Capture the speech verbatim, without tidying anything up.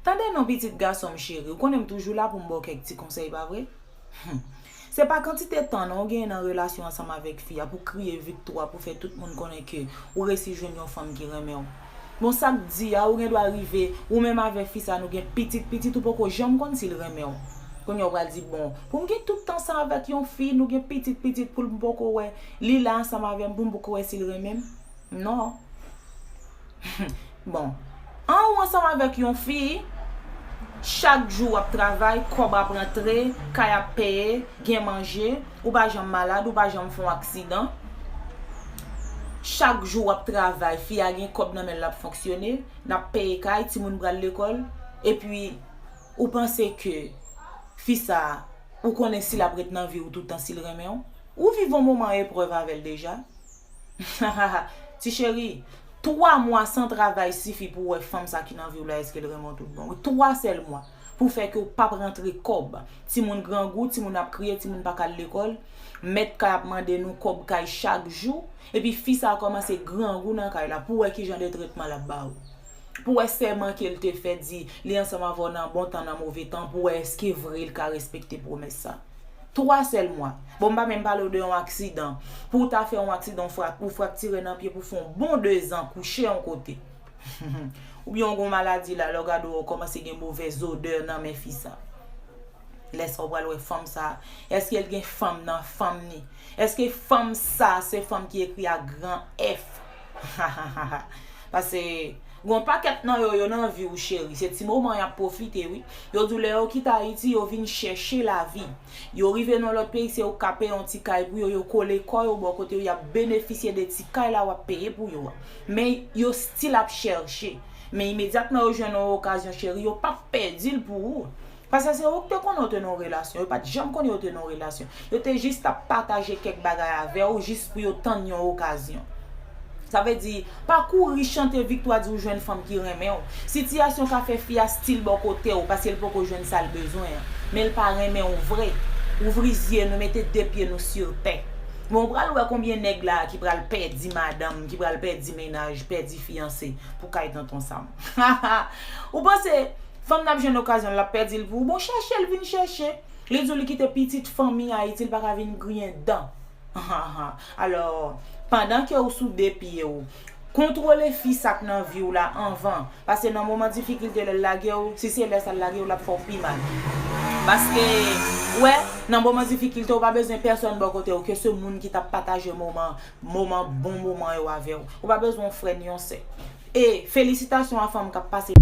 Tande non, pitit gason m cheri, ou konnen m toujou la pou m ba w kèk ti konsèy, pa vre? Hmm. Se pa kantite tan non ou genyen nan relasyon ansanm avèk fi a pou kriye viktwa, pou fè tout moun konnen ke ou resi jwenn yon fanm ki renmen w. Bon, sa k di a, ou gen dwa rive, ou menm avèk fi sa nou gen pitit, pitit ou poko janm konn si l renmen w. Kounye a ou pral di, bon, pou m gen tout tan sa avèk yon fi, nou gen pitit, pitit pou l m poko wè, li la ansanm avè m pou m poko wè si l renmen m? Non. Bon, an ou ansanm avèk yon fi, chak jou w ap travay, kòb ap rantre, kay ap peye, gen manje, ou pa janm malad, ou pa janm fè yon aksidan. Chak jou w ap travay, fi a gen kòb nan men l, l ap fonksyone, n ap peye kay, timoun pral lekòl, epi ou panse ke fi sa, ou konnen si l ap ret nan vi w tout tan, si l renmen w? Ou viv yon moman eprèv avè l deja. Ti cheri, twa mwa san travay sifi pou w wè fanm sa ki nan vi w la, èske l renmen w tout bon. Wi, twa sèl mwa pou fè ke w p ap rantre kòb. Timoun grangou, timoun ap kriye, timoun pa ka al lekòl. Mèt kay ap mande nou kòb kay chak jou. Epi fi sa a kòmanse grangou nan kay la pou w wè ki jan de tretman l ap ba ou. Pou w wè sèman ke l te fè di li ansanm avè w nan bon tan, nan move tan, pou w wè èske vre l ka respekte pwomès sa. Twa sèl mwa. Bon, m pa menm pale w de yon aksidan. Pou w ta fè yon aksidan, ou fra-, ou fraktire nan pye pou fè yon bon dezan kouche yon kote. Oubyen w gen yon maladi la, lè w gade w kòmanse gen movèz odè nan men fi sa. Lè sa w pral wè fanm sa, èske l gen fanm nan fanm ni? Èske fanm sa se fanm ki ekri a gran F? Paske gon pakèt nan yo, yo nan vi w cheri, se ti moman y ap pwofite wi. Yo di w lè yo kite Ayiti, yo vin chèche lavi. Yo rive nan lòt peyi, se yo k ka peye yon ti kay pou yo, yo kole kò yo bò kote yo, y ap benefisye de ti kay la w ap peye pou yo a. Men yo still ap chèche. Men imedyatman yo jwenn yon okazyon cheri, yo p ap pèdi l pou ou. Paske se ou ki te konnen yo te nan yon relasyon. Yo pa t janm konnen yo te nan yon relasyon. Yo te jis t ap pataje kèk bagay avè w jis pou yo tann yon okazyon. Sa vle di, pa kouri chante viktwa di w jwenn fanm ki renmen w. Sitiyasyon ka fè fi a still bò kote w paske l poko jwenn sa l bezwen an. Men l pa renmen w vre. Ouvri zye nou, mete de pye nou sur tè. Men w pral wè konbyen nèg la ki pral pèdi madanm, ki pral pèdi mennaj, pèdi fiyanse pou kay tonton Sam. Ou panse fanm nan ap jwenn okazyon l ap pèdi l pou ou? Bon, chèche l vin chèche. Li di w li kite pitit fanmi Ayiti, li pa ka vin griyen dan. Alò, pandan ke ou sou de pye w, kontwole fi sa k nan vi w la anvan. Paske nan moman difikilte lè l lage w, si se lè sa l lage w, l ap fè w pi mal. Paske, wè, nan moman difikilte, ou pa bezwen pèsòn bò kote w, ke se moun ki t ap pataje moman, moman, bon moman yo avè w. Ou pa bezwen yon frè ni yon sè. E felisitasyon a fanm k ap pase.